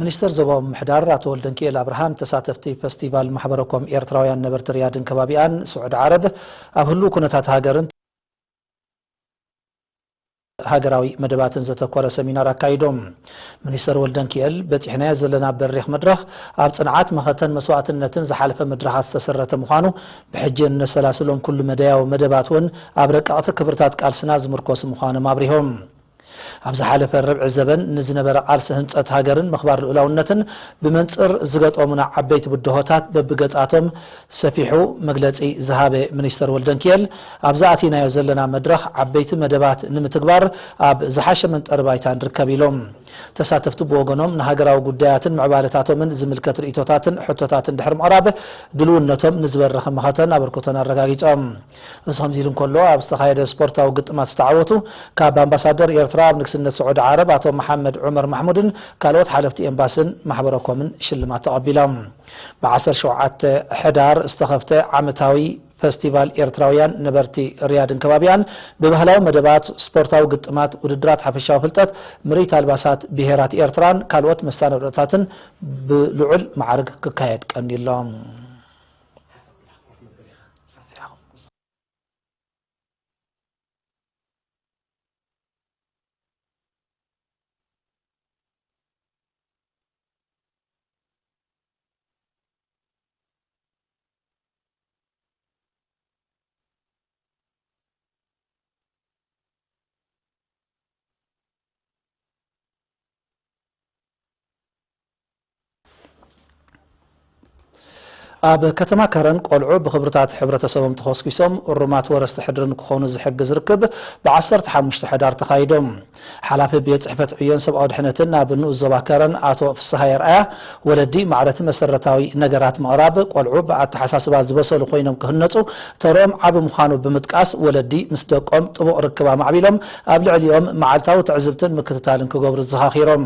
ሚኒስተር ዞባዊ ምምሕዳር ኣቶ ወልደንኪኤል ኣብርሃ ንተሳተፍቲ ፈስቲቫል ማሕበረኮም ኤርትራውያን ነበርቲ ሪያድን ከባቢኣን ስዑዲ ዓረብ ኣብ ህሉው ኩነታት ሃገርን ሃገራዊ መደባትን ዘተኮረ ሰሚናር ኣካይዶም። ሚኒስተር ወልደንኪኤል፣ በጺሕናዮ ዘለና በሪኽ መድረኽ ኣብ ጽንዓት፣ መኸተን መስዋእትነትን ዝሓለፈ መድረኻት ዝተሰረተ ምዃኑ፣ ብሕጂ እነሰላስሎም ኩሉ መዳያዊ መደባት እውን ኣብ ረቀቕቲ ክብርታት ቃልስና ዝምርኮስ ምዃኖም ኣብሪሆም። ኣብ ዝሓለፈ ርብዒ ዘበን ንዝነበረ ቃልሲ ህንጸት ሃገርን ምኽባር ልኡላውነትን ብመንጽር ዝገጠሙና ዓበይቲ ብድሆታት በብገጻቶም ሰፊሑ መግለጺ ዝሃበ ሚኒስተር ወልደንኪኤል፣ ኣብዚ ኣቲናዮ ዘለና መድረኽ ዓበይቲ መደባት ንምትግባር ኣብ ዝሓሸ መንጠሪ ባይታ ንርከብ ኢሎም። ተሳተፍቲ ብወገኖም ንሃገራዊ ጉዳያትን ምዕባለታቶምን ዝምልከት ርእይቶታትን ሕቶታትን ድሕሪ ምቕራብ ድልውነቶም ንዝበረኸ መኸተን ኣበርክቶን ኣረጋጊጾም። እዚ ከምዚ ኢሉ እንከሎ፣ ኣብ ዝተኻየደ ስፖርታዊ ግጥማት ዝተዓወቱ ካብ ኣምባሳደር ኤርትራ ኣብ ንግስነት ስዑዲ ዓረብ ኣቶ መሓመድ ዑመር ማሕሙድን ካልኦት ሓለፍቲ ኤምባስን ማሕበረኮምን ሽልማት ተቐቢሎም። ብ ዓሰርተ ሸውዓተ ሕዳር ዝተኸፍተ ዓመታዊ ፈስቲቫል ኤርትራውያን ነበርቲ ሪያድን ከባቢኣን ብባህላዊ መደባት፣ ስፖርታዊ ግጥማት፣ ውድድራት ሓፈሻዊ ፍልጠት፣ ምርኢት ኣልባሳት ብሄራት ኤርትራን ካልኦት መሰናድኦታትን ብልዑል ማዕርግ ክካየድ ቀኒሎም። ኣብ ከተማ ከረን ቆልዑ ብኽብርታት ሕብረተሰቦም ተኾስኲሶም እሩማት ወረስቲ ሕድሪ ንክኾኑ ዝሕግዝ ርክብ ብ ዓሰርተ ሓሙሽተ ሕዳር ተኻይዶም። ሓላፊ ቤት ጽሕፈት ዕዮን ሰብኣዊ ድሕነትን ኣብ ንኡስ ዞባ ከረን ኣቶ ፍስሃ የርኣያ፣ ወለዲ ማዕረቲ መሰረታዊ ነገራት ምቕራብ፣ ቆልዑ ብኣተሓሳስባ ዝበሰሉ ኮይኖም ክህነጹ ተርኦም ዓቢ ምዃኑ ብምጥቃስ፣ ወለዲ ምስ ደቆም ጥቡቕ ርክብ ኣማዕቢሎም ኣብ ልዕሊኦም መዓልታዊ ትዕዝብትን ምክትታልን ክገብሩ ዘኻኺሮም።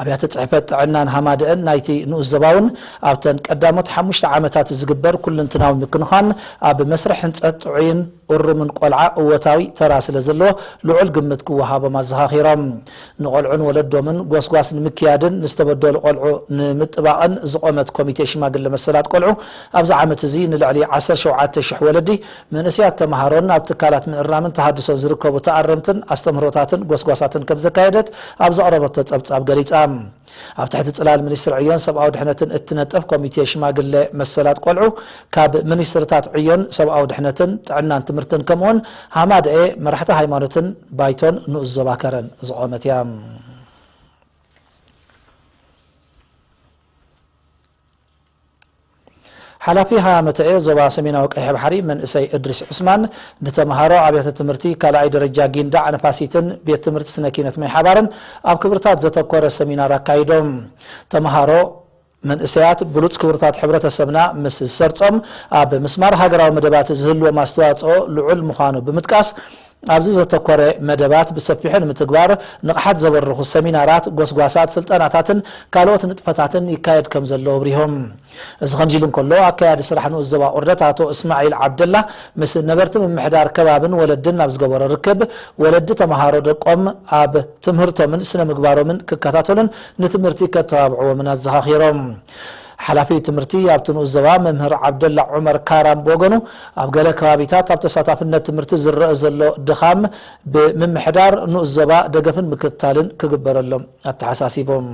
ኣብያተ ጽሕፈት ጥዕናን ሃማደአን ናይቲ ንኡስ ዞባ እውን ኣብተን ቀዳሞት ሓሙሽተ ዓመታት ዝግበር ኩልንትናዊ ምክንኻን ኣብ መስርሕ ህንጸት ጥዑይን እሩምን ቆልዓ እወታዊ ተራ ስለ ዘለዎ ልዑል ግምት ክወሃቦም ኣዘኻኺሮም። ንቆልዑን ወለዶምን ጎስጓስ ንምክያድን ንዝተበደሉ ቆልዑ ንምጥባቕን ዝቖመት ኮሚቴ ሽማግለ መሰላት ቆልዑ ኣብዚ ዓመት እዚ ንልዕሊ ዓሰርተ ሸውዓተ ሽሕ ወለዲ፣ መንእሰያት ተምሃሮን ኣብ ትካላት ምእራምን ተሃድሶን ዝርከቡ ተኣረምትን ኣስተምህሮታትን ጎስጓሳትን ከም ዘካየደት ኣብ ዘቕረበቶ ጸብጻብ ገሊጻ። ኣብ ትሕቲ ጽላል ሚኒስትሪ ዕዮን ሰብኣዊ ድሕነትን እትነጥፍ ኮሚቴ ሽማግለ መሰላት ቆልዑ፣ ካብ ሚኒስትርታት ዕዮን ሰብኣዊ ድሕነትን፣ ጥዕናን ትምህርትን፣ ከምኡውን ሃማደኤ መራሕቲ ሃይማኖትን ባይቶን ንኡስ ዞባ ከረን ዝቖመት እያ። ሓላፊ ሃመተኤ ዞባ ሰሜናዊ ቀይሕ ባሕሪ መንእሰይ እድሪስ ዑስማን፣ ንተምሃሮ ኣብያተ ትምህርቲ ካልኣይ ደረጃ ጊንዳዕ ንፋሲትን ቤት ትምህርቲ ስነ ኪነት ማይ ሓባርን ኣብ ክብርታት ዘተኮረ ሰሚናር ኣካይዶም። ተምሃሮ መንእሰያት ብሉጽ ክብርታት ሕብረተሰብና ምስ ዝሰርጾም፣ ኣብ ምስማር ሃገራዊ መደባት ዝህልዎም ኣስተዋጽኦ ልዑል ምዃኑ ብምጥቃስ፣ ኣብዚ ዘተኮረ መደባት ብሰፊሑ ንምትግባር ንቕሓት ዘበርኹ ሰሚናራት፣ ጎስጓሳት፣ ስልጠናታትን ካልኦት ንጥፈታትን ይካየድ ከም ዘሎ ኣብሪሆም። እዚ ከምዚ ኢሉ እንከሎ፣ ኣካያዲ ስራሕ ንኡስ ዞባ ቁርደት ኣቶ እስማዒል ዓብደላ ምስ ነበርቲ ምምሕዳር ከባብን ወለድን ኣብ ዝገበሮ ርክብ፣ ወለዲ ተምሃሮ ደቆም ኣብ ትምህርቶምን ስነ ምግባሮምን ክከታተሉን ንትምህርቲ ከተባብዕዎምን ኣዘኻኺሮም። ሓላፊ ትምህርቲ ኣብቲ ንኡስ ዞባ መምህር ዓብደላ ዑመር ካራም ብወገኑ፣ ኣብ ገለ ከባቢታት ኣብ ተሳታፍነት ትምህርቲ ዝረአ ዘሎ ድኻም ብምምሕዳር ንኡስ ዞባ ደገፍን ምክትታልን ክግበረሎም ኣተሓሳሲቦም።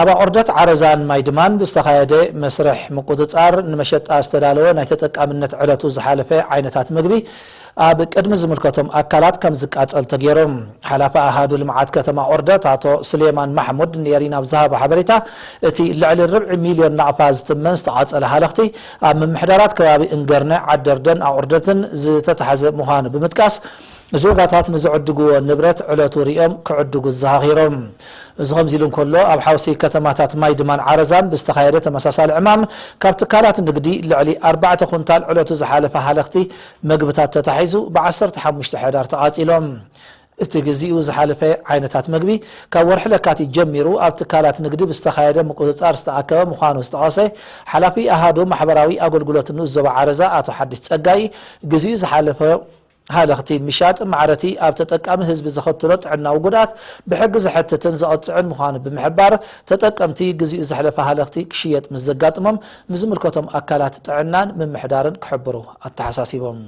ኣብ ኣቑርደት ዓረዛን ማይድማን ብዝተኻየደ መስርሕ ምቁጽጻር፣ ንመሸጣ ዝተዳለወ ናይ ተጠቃምነት ዕለቱ ዝሓለፈ ዓይነታት ምግቢ ኣብ ቅድሚ ዝምልከቶም ኣካላት ከም ዝቃጸል ተገይሮም። ሓላፊ ኣሃዱ ልምዓት ከተማ ኦርደት ኣቶ ስሌማን ማሕሙድ ንኤሪና ኣብ ዝሃቦ ሓበሬታ፣ እቲ ልዕሊ ርብዒ ሚልዮን ናቕፋ ዝትመን ዝተቓጸለ ሃለኽቲ ኣብ ምምሕዳራት ከባቢ እንገርነ፣ ዓደርደን ኣቑርደትን ዝተታሕዘ ምዃኑ ብምጥቃስ፣ ዜጋታት ንዝዕድግዎ ንብረት ዕለቱ ሪኦም ክዕድጉ ዘኻኺሮም። እዚ ከምዚ ኢሉ እንከሎ፣ ኣብ ሓውሲ ከተማታት ማይድማን ዓረዛን ብዝተኻየደ ተመሳሳሊ ዕማም፣ ካብ ትካላት ንግዲ ልዕሊ ኣርባዕተ ኩንታል ዕለቱ ዝሓለፈ ሃለኽቲ መግብታት ተታሒዙ ብ ዓሰርተ ሓሙሽተ ሕዳር ተቓጺሎም። እቲ ግዚኡ ዝሓለፈ ዓይነታት መግቢ ካብ ወርሒ ለካቲት ጀሚሩ ኣብ ትካላት ንግዲ ብዝተኻየደ ምቁጽጻር ዝተኣከበ ምዃኑ ዝጠቐሰ ሓላፊ ኣሃዱ ማሕበራዊ ኣገልግሎት ንኡስ ዞባ ዓረዛ ኣቶ ሓድሽ ጸጋይ፣ ግዚኡ ዝሓለፈ ሃለኽቲ ምሻጥ ማዕረቲ ኣብ ተጠቃሚ ህዝቢ ዘኸትሎ ጥዕናዊ ጉድኣት ብሕጊ ዘሕትትን ዘቐፅዕን ምዃኑ ብምሕባር፣ ተጠቀምቲ ግዜኡ ዘሕለፈ ሃለኽቲ ክሽየጥ ምስ ዘጋጥሞም ንዝምልከቶም ኣካላት ጥዕናን ምምሕዳርን ክሕብሩ ኣተሓሳሲቦም።